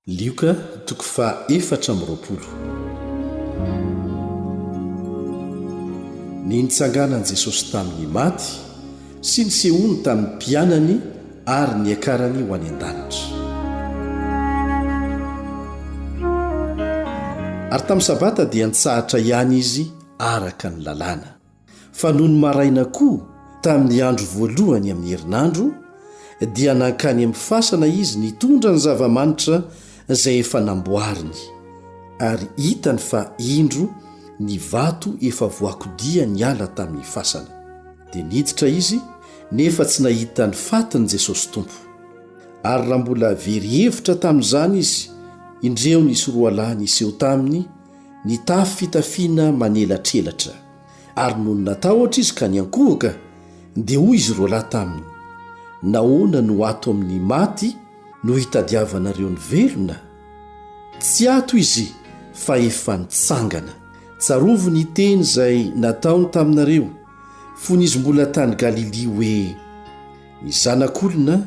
Lioka toko faha 24. Ny nitsanganan'i Jesosy tamin'ny maty sy nisehoany tamin'ny mpianany ary niakarany ho any an-danitra. Ary tamin'ny Sabata dia nitsahatra ihany izy araka ny lalàna. Fa nony maraina koa, tamin'ny andro voalohany amin'ny herinandro, dia nankany amin'ny fasana izy nitondra ny zava-manitra izay efa namboariny, ary hitany fa indro ny vato efa voakodia niala tamin'ny fasana. Dia niditra izy, nefa tsy nahita ny fatin'i Jesosy Tompo. Ary raha mbola very hevitra tamin'izany izy, indreo nisy roalahy niseho taminy, nitafy fitafiana manelatrelatra. Ary nony natahotra izy ka niankohoka, dia hoy izy roalahy taminy, Nahoana no ato amin'ny maty no hitadiavanareo ny velona? Tsy ato izy, fa efa nitsangana. Tsarovy ny teny izay nataony taminareo, fony izy mbola tany Galilia hoe, Ny Zanak'olona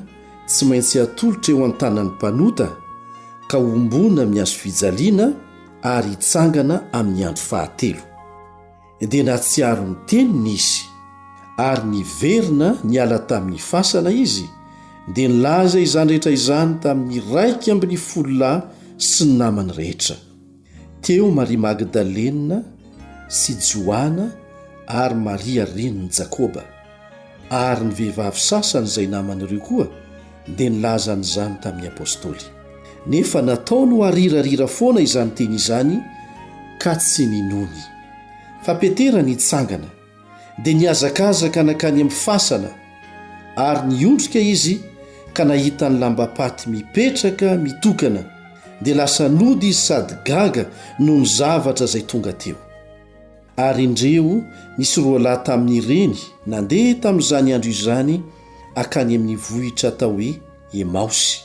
tsy maintsy hatolotra eo an-tanan'ny mpanota, ka hohomboana amin'ny hazofijaliana ary hitsangana amin'ny andro fahatelo. Dia nahatsiaro ny teniny izy, ary niverina niala tamin'ny fasana izy, dia nilaza izany rehetra izany tamin'ny 11 lahy sy ny namany rehetra. Teo Maria Magdalena sy Joana ary Maria renin'i Jakoba, ary ny vehivavy sasany izay naman'ireo koa dia nilaza an'izany tamin'ny apostoly. Nefa nataony ho arirarira foana izany teny izany ka tsy ninoany. Fa Petera nitsangana, dia nihazakazaka nankany amin'ny fasana, ary niondrika izy ka nahita ny lambam-paty mipetraka mitokana, dia lasa nody izy sady gaga noho ny zavatra izay tonga teo. Ary indreo nisy roalahy tamin'ireny nandeha tamin'izany andro izany hakany amin'ny vohitra atao hoe Emaosy,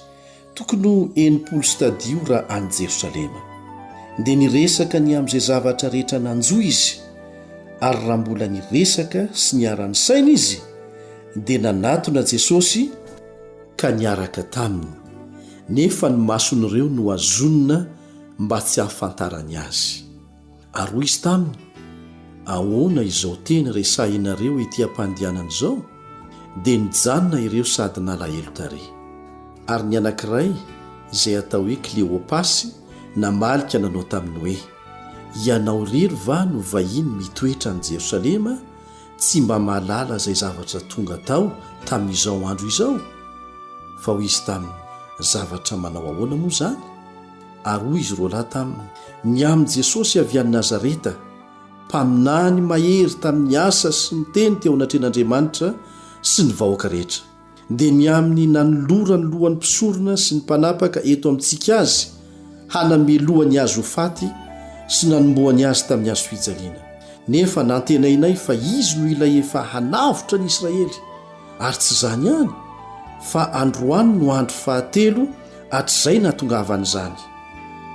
tokony ho 60 stadiora any Jerosalema. Dia niresaka ny amin'izay zavatra rehetra nanjo izy, ary raha mbola niresaka sy niara-nisaina izy, dia nanatona Jesosy ka niaraka taminy, nefa ny mason'ireo nohazonina mba tsy hahafantarany azy. Ary hoy izy taminy, Ahoana izao teny resahinareo ety am-pandehanana izao? Dia nijanona ireo sady nalahelo tarehy. Ary ny anankiray, izay atao hoe Kleopasy, namaly ka nanao taminy hoe, Hianao irery va no vahiny mitoetra any Jerosalema, tsy mba mahalala izay zavatra tonga tao tamin'izao andro izao? Fa hoy izy taminy, Zavatra manao ahoana moa izany? Ary hoy izy roalahy taminy, Ny amin'i Jesosy avy any Nazareta, mpaminany mahery tamin'ny asa sy ny teny teo anatrehan'Andriamanitra sy ny vahoaka rehetra, dia ny amin'ny nanoloran'ny lohan'ny mpisorona sy ny mpanapaka eto amintsika azy hanamelohany azy ho faty sy nanombohany azy tamin'ny hazo fijaliana. Nefa nantenainay fa izy no ilay efa hanavotra ny Israely, ary tsy izany ihany, fa androany no andro fahatelo hatrizay nahatongavan'izany.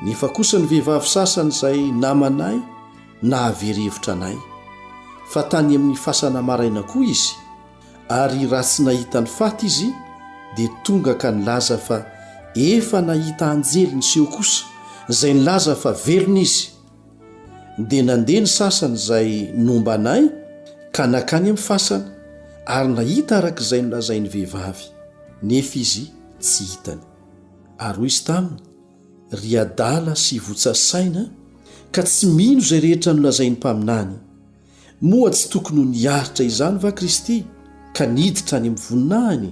Nefa kosa ny vehivavy sasany izay namanay nahavery hevitra anay, fa tany amin'ny fasana maraina koa izy, ary raha tsy nahita ny faty izy dia tonga ka nilaza fa efa nahita anjely niseho kosa, izay nilaza fa velona izy. Dia nandeha ny sasany izay nomba anay ka nankany amin'ny fasana, ary nahita araka izay nolazain'ny vehivavy, nefa izy tsy hitany. Ary hoy izy taminy, Ry adala sy votsa saina, ka tsy mino izay rehetra nolazain'ny mpaminany! Moa tsy tokony ho niaritra izany va Kristy, ka niditra any amin'ny voninahiny?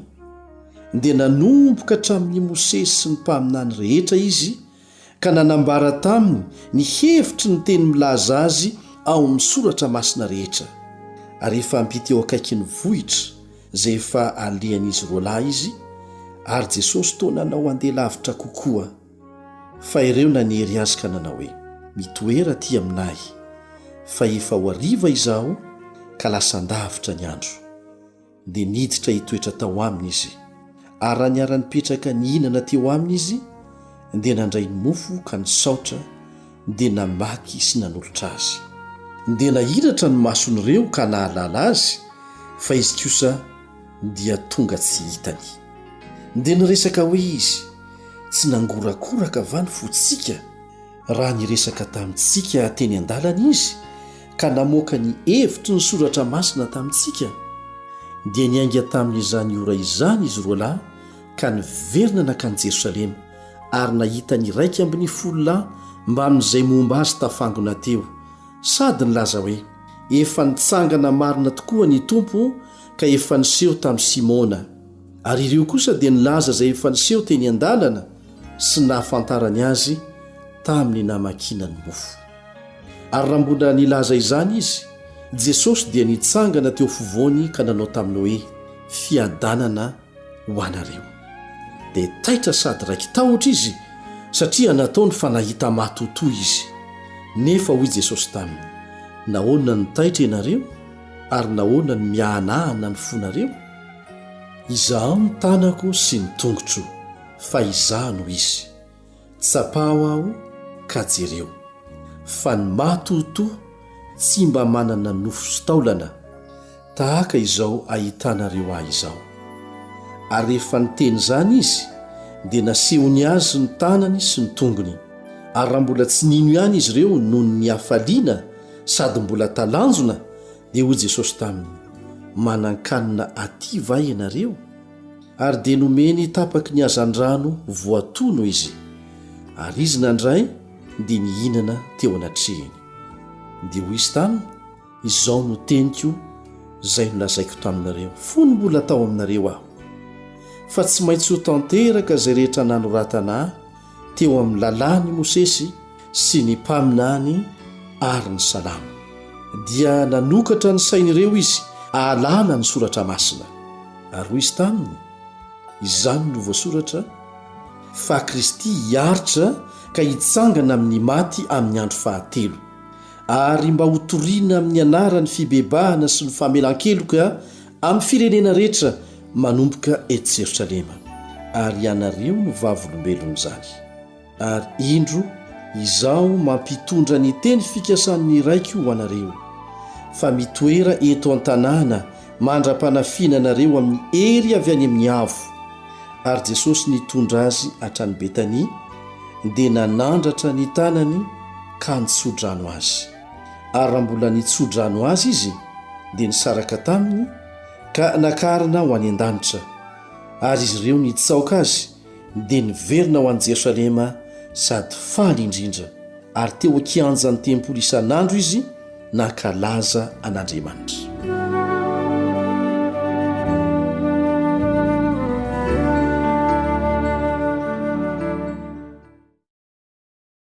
Dia nanomboka hatramin'i Mosesy sy ny mpaminany rehetra izy, ka nanambara taminy ny hevitry ny teny milaza azy ao amin'ny soratra masina rehetra. Ary efa ampita eo akaikin'ny vohitra izay efa alehan'izy roalahy izy, ary Jesosy toa nanao handeha lavitra kokoa. Fa ireo nanery azy ka nanao hoe, Mitoera aty aminay, fa efa ho hariva izaho, ka lasan-davitra ny andro. Dia niditra hitoetra tao aminy izy. Ary raha niara-nipetraka nihinana teo aminy izy, dia nandray ny mofo ka nisaotra, dia namaky sy nanolotra azy. Dia nahiratra ny mason'ireo ka nahalala azy, fa izy kosa dia tonga tsy hitany. Dia niresaka hoe izy. Tsy nangorakoraka va ny fontsika raha niresaka tamintsika teny an-dalana Izy ka namoaka ny hevitry ny Soratra Masina tamintsika? Dia niainga tamin'izany ora izany izy roalahy ka niverina nankany Jerosalema, ary nahita ny 11 lahy mbamin'izay momba azy tafangona teo, sady nilaza hoe, Efa nitsangana marina tokoa ny Tompo ka efa niseho tamin'i Simona. Ary ireo kosa dia nilaza izay efa niseho teny an-dalana sy ny nahafantarany azy tamin'ny namakiana ny mofo. Ary raha mbola nilaza izany izy, Jesosy dia nitsangana teo afovoany ka nanao taminy hoe, Fiadanana ho anareo. Dia taitra sady raiki-tahotra izy, satria nataony fa nahita matotoa izy. Nefa hoy Jesosy taminy, Nahoana no taitra ianareo, ary nahoana no miahanahana ny fonareo? Izahao ny tanako sy ny tongotro, fa Izaho no Izy. Tsapaho Aho ka jereo, fa ny matotoa tsy mba manana nofo sy taolana, tahaka izao ahitanareo Ahy izao. Ary rehefa niteny izany Izy, dia nasehony azy ny tanany sy ny tongony. Ary raha mbola tsy nino ihany izy ireo noho ny hafaliana sady mbola talanjona, dia hoy Jesosy taminy, Manan-kanina aty va ianareo? Ary dia nomeny tapaky ny hazandrano voatono izy, ary izy nandray dia nihinana teo anatrehiny. Dia hoy izy taminy, Izao no teniko izay nolazaiko taminareo fony mbola tao aminareo aho, fa tsy maintsy ho tanteraka izay rehetra nanoratana ahy teo amin'ny lalàn'i Mosesy sy ny mpaminany ary ny Salamo. Dia nanokatra ny sain'ireo izy hahalala ny Soratra Masina. Ary hoy izy taminy, Izany no voasoratra, fa Kristy hiaritra ka hitsangana amin'ny maty amin'ny andro fahatelo, ary mba hotorina amin'ny anarany fibebahana sy ny famelan-keloka amin'ny firenena rehetra manomboka eto Jerosalema, ary ianareo no vavolombelon'izany. Ary indro, Izaho mampitondra ny teny fikasan'ny Raiko ho anareo, fa mitoera eto an-tanàna mandra-panafiana anareo amin'ny hery avy any amin'ny avo. Ary Jesosy nitondra azy hatrany Betania, dia nanandratra ny tanany ka nitso-drano azy. Ary raha mbola nitso-drano azy izy, dia nisaraka taminy ka nakarina ho any an-danitra. Ary izy ireo nitsaoka azy, dia niverina ho any Jerosalema sady faly indrindra, ary teo an-kianjan'ny tempoly isan'andro izy nankalaza an'Andriamanitra.